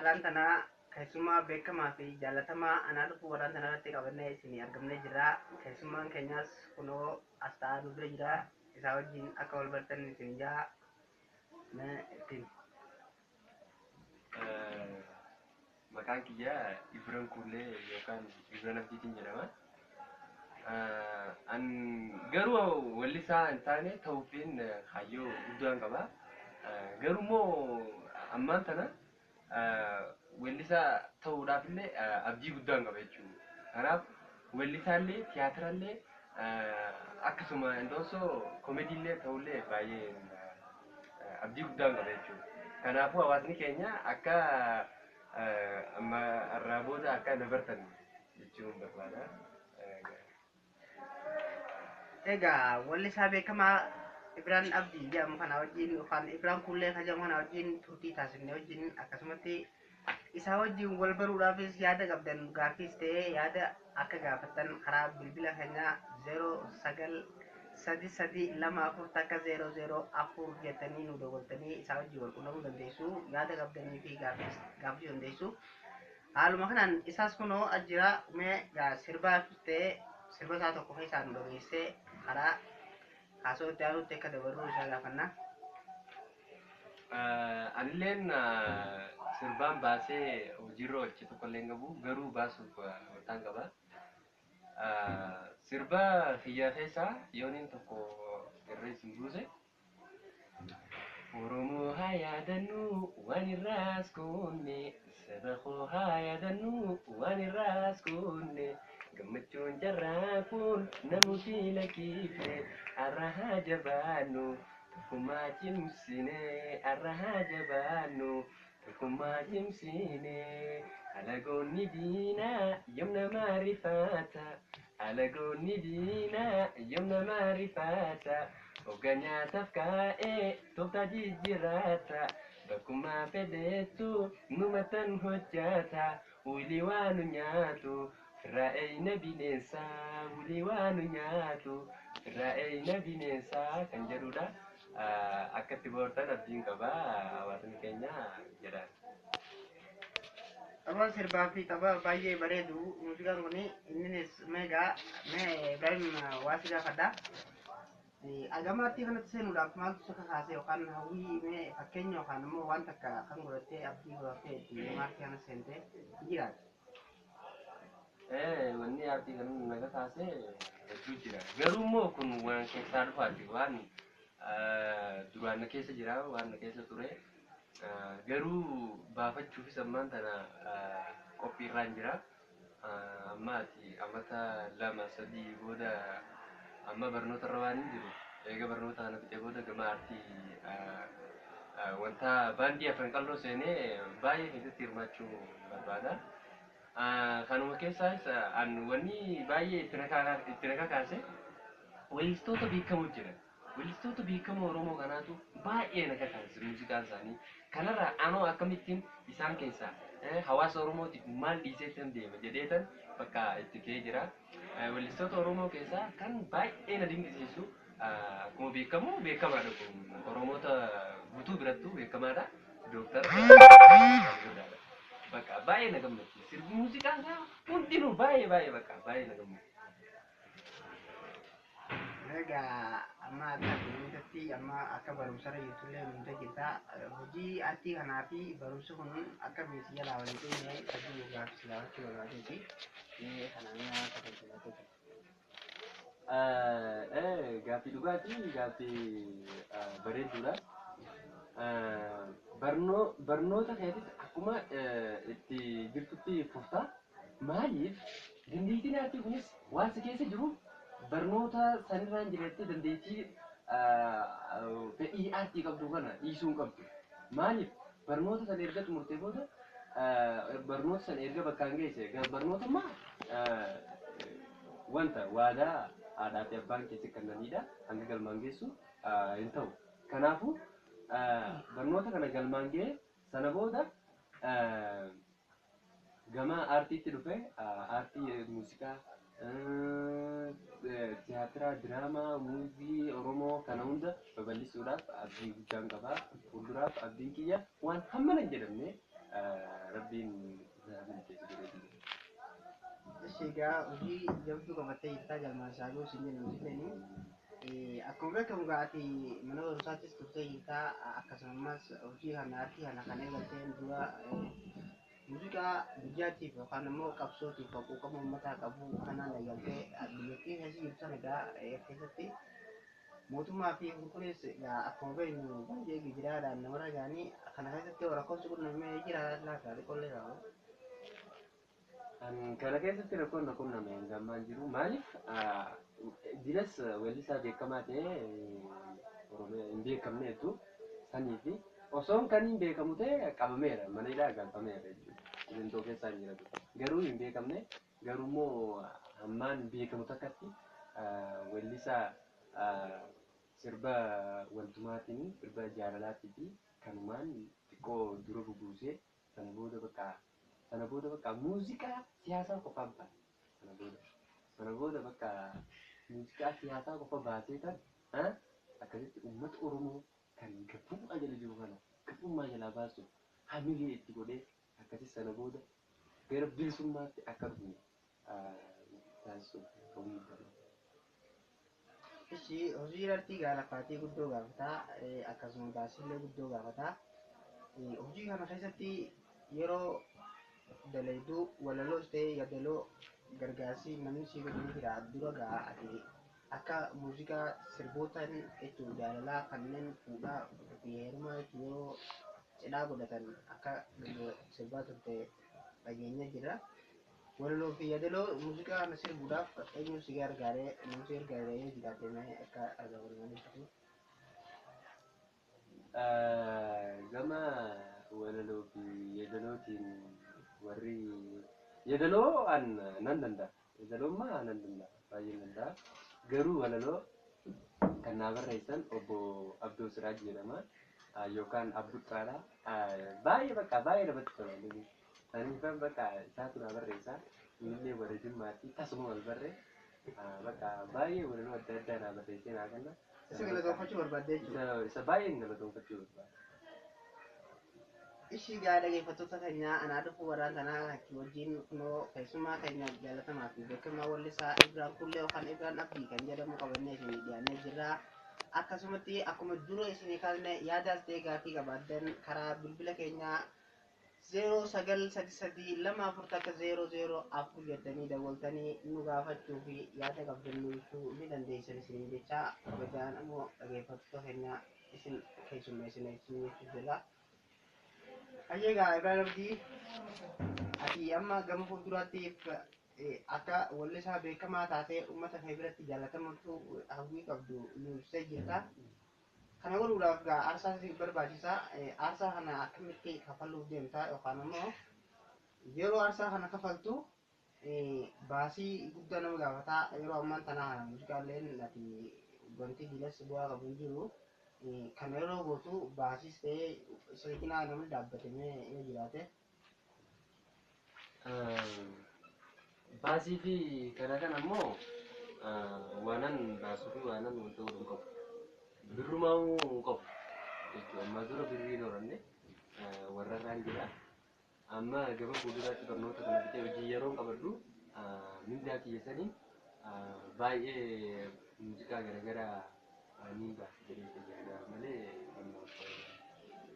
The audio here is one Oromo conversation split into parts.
Har'aan tana keessummaa beekamaa fi jaallatamaa anaa dhufu warraan tana irratti qabannee isinii argamnee jirra. Keessummaan keenyas kunoo as taa'aa nu bira jira. Isaa wajjin akka wal bartan isin jaa mee ittiin. Maqaan kiyya Ibran Kuullee yookaan Ibran Abdiitiin jedhama. An garuu wallisaa hin taane ta'uufiin kaayyoo guddaan qaba. Garuu immoo ammaan tana weellisaa ta'uudhaaf illee abdii guddaan qaba jechuudha. Kanaaf weellisaallee tiyaatirallee akkasuma indoosoo koomediillee ta'ullee baay'ee abdii guddaan qaba jechuudha. Kanaafuu hawaasni keenya akka amma irraa booda akka na bartan jechuun barbaada. Egaa wallisaa beekamaa Ibraan Abdii jedhamu kana wajjin yookaan Ibraan Kuullee kan jedhamu kana wajjin turtii taasifne wajjin akkasumatti isaa wajjin wal baruudhaafis yaada qabdan gaaffiis ta'ee yaada akka gaafattan karaa bilbila keenyaa 09 3 3 2 4 takka 0 0 4 jettanii nu dawwaltanii isaa wajjin wal qunnamuu dandeessu, yaada qabdanii fi gaaffiis gaafachuu dandeessu. Haaluma kanaan isaas kunoo as jira. Mee gaa sirbaafis ta'ee sirba isaa tokko keessaa nu dhageessee karaa haasawaa itti aanutti akka dabarru isaa gaafanna. Anilleen sirbaan baasee hojiirra oolche tokkollee hin qabu, garuu baasuuf wantaan qaba. Sirba kiyya keessaa yooniin tokko irra isin buuse. Oromoo haa yaadannu waan irraas kunne, saba koo haa yaadannu waan irraas kunne, gammachuun carraa kun namuuti lakkifne, har'a haa jabaannu tokkummaa cimsine, har'a haa jabaannu tokkummaa cimsine, alagoonni diinaa yoom nama rifata, alagoonni diinaa yoom nama rifata, hogga nyaataaf kaa'ee tooftaa jijjiirrata, bakkuma fedhettu numatan hojjata, wulii waan nu nyaatu firraa eeyna bineensaa, wulii waan nu nyaatu firraa eeyna bineensaa kan jedhudha. Akka itti bohaartan abdiin qaba hawaasni keenya jedha. Tapha sirbaa fi tapha baay'ee bareedu muuziqaan kun inninis meegaa mee Ibrahim waa si gaafadha. Agamaatti kanatti seenuudhaaf maaltu si kakaase yookaan hawwii mee fakkeenya yookaan immoo waan takka kan godhattee abdii horattee ittiin gama aartii kana seente jiraata? Wanni aartii kana na kakaase hedduu jira. Garuu immoo kun waan keessaa dhufaati, waan duraan na keessa jira, waan na keessa ture. Garuu baafachuufis ammaan tana qophiirraan jira. Amma ati amata 2 3 booda amma barnoota irra waan hin jiru, eega barnoota kana fixee booda gama aartii wanta baandii Afran Qalloo seenee baay'ee keessatti hirmaachuu barbaada. Kanuma keessaas an wanni baay'ee itti na kakaase weellistoota beekamoo jiran. Weellistoota beekamoo Oromoo kanaatu baay'ee na kakaase muuziqaan isaanii. Kanarraa anoo akkamittiin isaan keessaa hawaasa Oromootiif maal dhiiseetan deema jedheetan bakka itti ka'ee jira. Weellistoota Oromoo keessaa kan baay'ee na dinqisiisu akkuma beekamu beekamaadha kun Oromoota guutuu birattuu beekamaadha. Dooktar Haacaaluu Bakka baay'ee na gammachiisa. Sirbi muuziqaan isaa hundinuu baay'ee baay'ee bakka baay'ee na gammachiisa. Egaa amma akka addunyaatti amma akka barumsarra jirtullee nuti jirta. Hojii aartii kanaa fi barumsi kun akka si jalaa waliin dhumne hojii gaafii si gaafachuu barbaadeeti. Mee kana mee waan akka ta'e. Gaaffii dhugaatii gaaffii bareedduudha. Barnoota keetis akkuma itti jirtutti fufta. Maaliif dandeettiin aartii kunis waan si keessa jiruuf barnoota sanirraan jireetti dandeettii fedhii aartii qabdu kana dhiisuu hin qabdu. Maaliif barnoota sana erga xumurtee booda barnoota sana erga bakkaan geesse barnoota ammaa wanta waadaa haadhaa fi abbaan keessi kennanidha hanga galmaan geessu hin ta'u. Kanaafuu barnoota kana galmaan ga'ee sana booda gama aartiitti dhufe, aartii muuziqaa, tiyaatira, diraamaa, muuvii Oromoo kana hunda babal'isuudhaaf abdii guddaan qaba. Fuulduraaf abdiin kiyya waan hammana hin jedhamne Rabbiin na milkeessu jedhee. Egaa hojii jabduu qabattee jirtaa galmaan saagoo siin jennu silleen akkuma beekamu egaa ati mana barumsaattis turtee jirtaa, akkasumas hojii kana aartii kana kan eegalteen dura muuziqaa biyyaatiif yookaan immoo qabsootiif quuqama uummataa qabu kanaan eegaltee biyyattii keessa jirtu sana egaa keessatti mootummaa fi kunis egaa akkuma beeknu baay'ee gijiraadhaan namarra ga'anii kana keessatti rakkoon qunnamee jira laata xiqqoollee qabu. Kana keessatti rakkoon na qunname hanga ammaan jiru. Maaliif dinas weellisaa beekamaa ta'e Oromiyaa hin beekamne hedduu sanii fi osoon kan hin beekamu ta'e qabameera, mana hidhaa galfameera jechuudha. Qilintoo keessaa hin jira. Garuu hin beekamne, garuu immoo hammaan beekamu takkatti weellisaa sirba wantumaatiin sirba jaalalaatii fi kanumaan xiqqoo dura bubuusee sana booda bakka muuziqaa siyaasaa qofaan baase. Sana booda bakka muuziqaa siyaasaa qofa baasee tan akkasitti uummata Oromoo kan gabrummaa jala jiru kana gabrummaa jalaa baasuuf hamilee itti godhee akkasitti sana booda gara bilisummaatti akka dhufnu taasisuuf hawwii qaba. Ishi hojii aartii gaalafaatii guddoo gaafataa, akkasuma baasiillee guddoo gaafataa. Hojii kana keessatti yeroo dalayduu walaloos ta'ee yaadaloo gargaarsi namni si godhu ni jira. Dura gaa ati akka muuziqaa sirbootaan jechuun jaalalaa kanneen fuudhaa fi heerumaa jechuun yeroo cidhaa godhatan akka sirbaa turte dhageenya jira. Walaloo fi yaadaloo muuziqaa kana sirbuudhaaf eenyu si gargaaree, namni si gargaaree yoo jiraate mee akka argamu ibsitu? Gama walaloo fi yeedalootiin warri yeedaloo an nan danda'a. Yeedaloo nan danda'a. Baay'ee danda'a. Garuu walaloo kan naa barreessan obbo Abdoo Siraaj jedhama. Yookaan Abbuxxaadha. Baay'ee bakka baay'ee namatti tola. Saniifan bakka isaatu naa barreessa. Innillee warra Jimmaatti tasuma wal barree. Bakka baay'ee walaloo adda addaa naa barreessee naa kenna. Isa galatoonfachuu barbaadde jechuudha. Isa baay'een galatoonfachuu barbaada. Ishii gaa dhaggeeffattoota keenyaa, anaa dhufu warraan tanaa wajjin kunoo keessummaa keenya jaalatamaa fi beekamaa wallisaa Ibraan Kullee yookaan Ibraan Abdii kan jedhamu qabannee isinii dhiyaannee jirra. Akkasumatti akkuma dura isinii kaasne yaadaas ta'e gaaffii qabaaddan karaa bilbila keenyaa 0933241 004 jettanii dawwaltanii nu gaafachuu fi yaada qabdan nu ibsuu ni dandeessan isinii jecha kabajaan ammoo dhaggeeffattoota keenya isin keessummeessina isinii jechuu jira. Hayyeegaa Ibrahim Abdii, ati amma gama fuulduraatti akka wallisaa beekamaa taatee uummata kee biratti jaalatamtu hawwii qabdu nu ibsitee jirta. Kana godhuudhaaf gaa aarsaa si barbaachisa. Aarsaa kana akkamitti kafaluuf deemta yookaan immoo yeroo aarsaa kana kafaltu baasii guddaa nama gaafata. Yeroo ammaan tana kana muuziqaaleen ati wanti dilas bu'aa qabu hin jiru. Kana yeroo gootu baasiis ta'ee sirna namni dhaabbatamee yoo jiraate. Baasii fi kana kana immoo waanan baasuu fi waanan wanta godhu hin qabu. Birrumaa hin qabu jechuudha. Amma dura birrii hin horanne warra irraan jira. Amma gama fuulduraatti barnoota kana fixee hojii yeroo qabadhu mindaa kiyya saniin baay'ee muuziqaa garaagaraa ni baasa jedhee yaada malee amma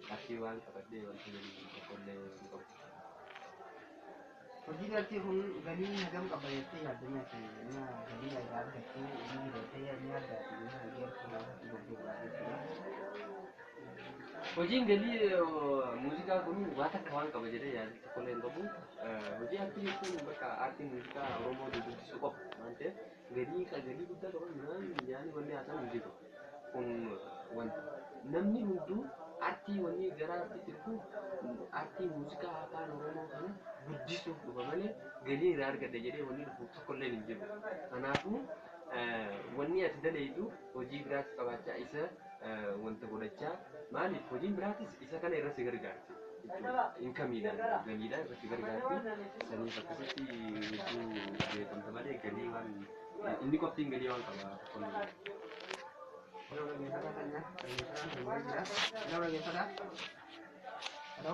qarshii waan qabadhee wanta jedhu tokkollee hin qabu. Hojii galtee kun galii hagam qaba jettee yaaddamee ati nama galii irraa argattu ni jettee ni yaaddaati hojii harka bobba'uudhaaf jechuudha. Hojiin galii muuziqaa kun waa takka waan qaba jedhee yaadu tokkollee hin qabu. Hojii aartii jechuun bakka aartii muuziqaa Oromoo guddisuu qofa waan ta'eef galii guddaa qaba naan yaani wanni haasa'u hin jiru. Kun wanta namni hunduu aartii wanni gara aartiitti dhufu aartii muuziqaa afaan Oromoo kana guddisuuf dhufa malee galii irraa argadha jedhee wanni dhufu tokkollee hin jiru. Kanaafuu wanni ati dalaytu hojii biraas qabaachaa isa wanta godhachaa, maaliif hojiin biraatis isa kana irra si gargaarti. Inkamiidhaan galiidhaan irra si gargaarti. Saniif akkasitti hedduu beekamta malee galii waan inni qoftiin galii waan qaba tokkollee. Hello, dhaggeeffataa keenya, dhaggeeffataan keenya jira. Hello, dhaggeeffataa. Hello.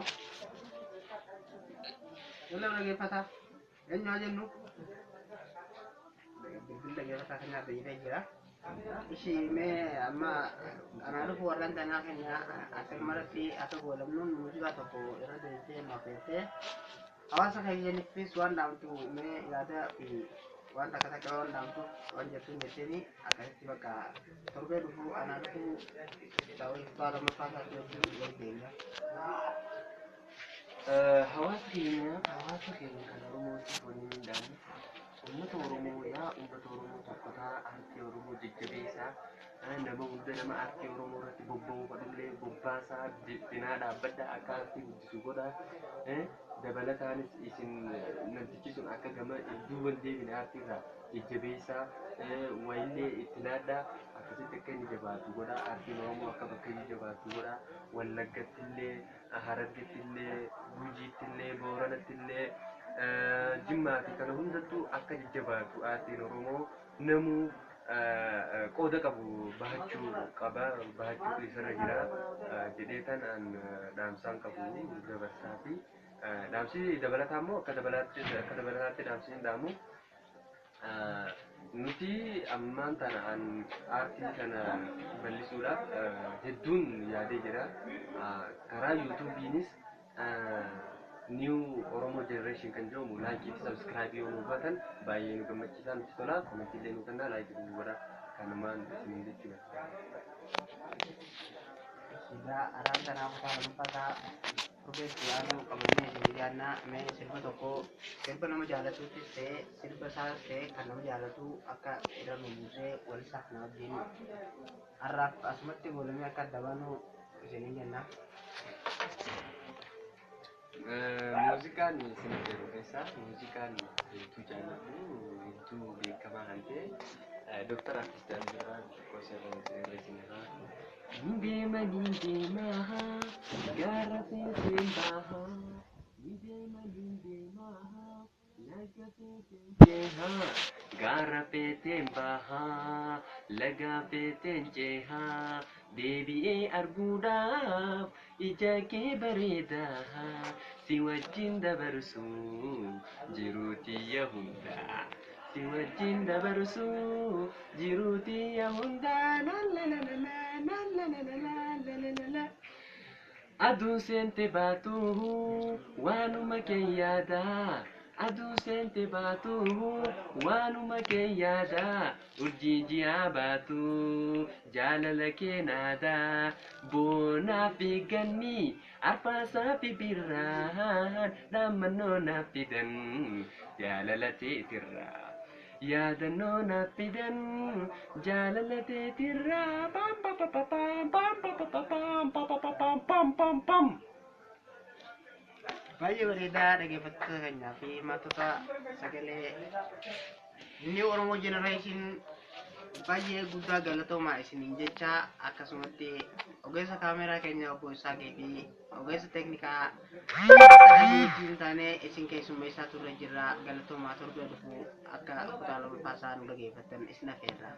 Lola dhaggeeffataa. Eenyu haa jennu? Bilbilli dhaggeeffataa keenyaa fayyadee jira. Ishii mee amma anaa dhufu warreen tanaa keenya asirratti akka goolabnuun muuziqaa tokko irra deemtee nu affeertee hawaasa keenyaniifis waan dhaamtu mee yaada fi waan takka takka waan dhaamtu waan jettuun jetteeni akkasitti bakka torbee dhufu anaa dhufu kutaa lammaffaa isaatti wajjin wal geenya. Hawaasa keenya kan Oromootiif wanni hin dhaamu, uummata Oromoo, yaa uummata Oromoo tokkotaa, aartii Oromoo jajjabeessaa, nama hunda, nama aartii Oromoo irratti bobba'uu fedhullee bobbaasaa, cinaa dhaabbadhaa, akka aartii guddisu godhaa. Dabalataanis isin namtichi sun akka gama duuban deebine aartii irraa jajjabeessaa, wayillee itti laadhaa, akkasitti akka inni jabaatu godhaa, aartiin Oromoo akka bakka inni jabaatu godhaa. Wallaggatti illee, Harargetti illee, Gujiitti illee, Booranatti illee, Jimmaa fi kana hundattuu akka jajjabaatu, aartiin Oromoo namuu qooda qabu bahachuu qaba, bahachuutu isarra jira jedhee tan an dhaamsaan qabu dabarsaa fi dhaamsi dabalataa immoo akka dabalataatti dhaamsi hin dhaamu. Nuti ammaan tana an aartii kana bal'isuudhaaf hedduun yaadee jira. Karaa YouTubeiinis New Oromo Generation kan jedhamu like fi subscribe yoo nu baatan baay'ee nu gammachiisa, nutti tola. Commentiillee nu kennaa, like nu godha. Kanumaan isiniin jechuudha. Egaa araan tanaa kutaa lammaffaa torbee itti aanu qabannee isin dhiyaannaa. Mee sirba tokko, sirba nama jaalatuuttis ta'e, sirba isaas ta'e kan nama jaalatu akka irra nu buusee walisaaf na wajjin har'aaf asumatti goolamee akka adda baanu isiniin jenna. Muuziqaan isin jedhu keessaa muuziqaan hedduu jaalladhu, hedduu beekamaa kan ta'e, Dooktar Artist Alii Birraa xiqqoo sirra isinirraa. Ni deema, ni deema, gaara feeteen baha, ni deema, ni deema, laga feeteen ceha, gaara feeteen baha, laga feeteen ceha, deebi'ee arguudhaaf ija kee bareedaa, si wajjin dabarsu jiruutiyya hundaa. Si wajjin dabarsu jiruutiyya hundaa, la la la la la la la la la la la la. Aduun seente baatu waanuma kee yaada. Aduun seente baatu waanuma kee yaada. Urjii ji'aa baatu jaalala kee naada. Boonaa fi ganni, arfaasaa fi birraan dhaammannoo naaf fidan jaalala teetirraa. Yaadannoo naaf fidan jaalala teetirraa. Pam pa pa pa pam pam pa pa pa pam pa pa pa pam pam pam pam. Baay'ee bareedaa. Dhaggeeffattoota keenyaa fi hirmaattota sagalee New Oromo Generation, baay'ee guddaa galatoomaa isiniin jecha, akkasumatti ogeessa kaameraa keenya obbo Isaaqee fi ogeessa teeknikaa wajjin taanee isin keessummeessaa turre jirra. Galatoomaa. Torbee dhufu akka kutaa lammaffaa isaa nu dhaggeeffattan isin affeerra.